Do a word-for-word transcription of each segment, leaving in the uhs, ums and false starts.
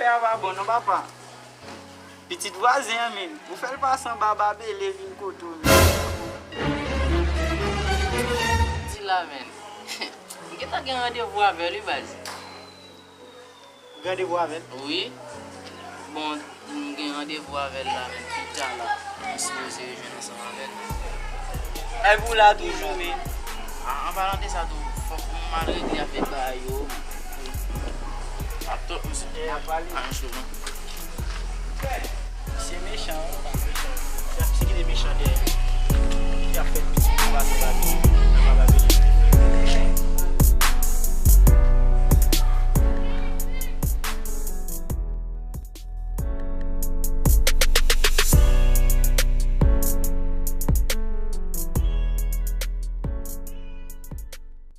Fè a pa bon non, papa. Pitit vwazen an, menm. Ou fè l pase anba babele vin kote w, menm. Di la, menm. M gentan gen randevou avè l, wi, baz. Ou gen randevou avè l? Wi. Bon, m gen randevou avè l la, menm, pi ta la. M sipoze rejwenn ansanm avè l. Epi w la toujou, men. A, an palan de sa tou, fòk m al regle afè bagay yo. Ap twòp, misye. Ap pale. A, misye, non. Misye mechan, wi, misye mechan. Y ap kite mechan dèyè. Y ap fè pitit pou pase bagay. Nan pa bagay.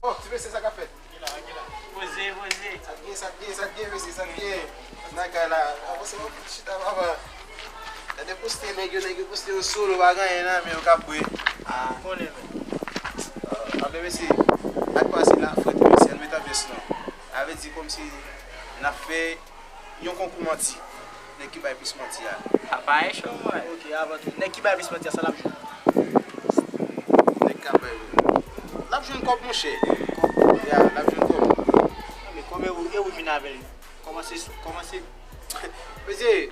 Oh, ti mesye, sa k ap fèt? Poze, poze. Sa k gen, sa k gen, sa k gen, mesye, sa k gen? Nan kay la, avanse, mwen chita, papa. Gade poste nèg yo, nèg yo poste yo solo, pa gen anyen nan men yo k ap bwè. Ah. Konnen, men. Ah, men mesye, ak pase la, frè, mesye, ann met anbyans non. Sa vle di kòmsi n ap fè yon konkou manti. Nèg ki bay plis manti a. Apa e cho, mwen. Ok, avan tou. Nèg ki bay plis manti a, sa l ap jwenn? Nèg k ap bay, wi. L ap jwenn kòb, monchè. Kòb? Ya, l ap jwenn kòb. Non, men kòb e ou, e ou vin avè l. Kòmanse, kòmanse. Mesye,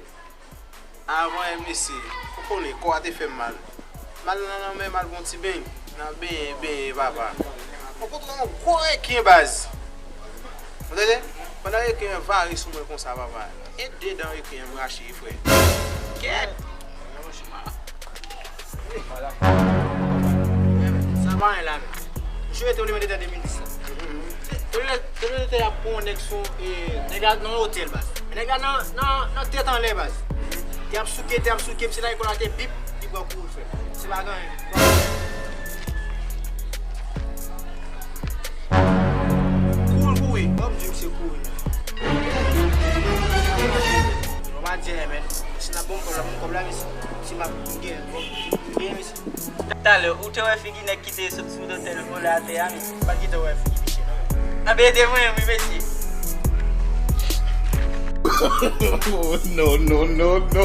avan, eh, mesye, ou konnen, kò a te fè m mal. M al nan lanmè, m al pran ti beny. N a benyen, benyen, papa. Mwen kontre yon gwo reken, baz. Ou tande? Pandan reken an vare sou mwen konsa, papa. E de dan reken an m rache, frè. Kèt! Sa pa anyen la, men. Misye rete o limite de mil dis la. Te, te, te, te ap pran yon nèg sou, e, nèg la nan otèl, baz. Nèg la nan, nan, nan tèt anlè, baz. Te ap souke, te ap souke, misye lage kò l atè, bip, li pran kouri, frè. Se pa gen anyen. Kouri, kouri. Ban m di misye kouri. Mwen pa di anyen, men. Si n ap ban m kòb la, ban m kòb la, men si, si m ap gen, bon, gen, men si. Talè, ou te wè figi nèg ki te sot sou lotèl vole atè a, men. M pa t gentan wè figi misye, non, men. Anben, e te mwen, wi, mesye. Oh, no, no, no, no.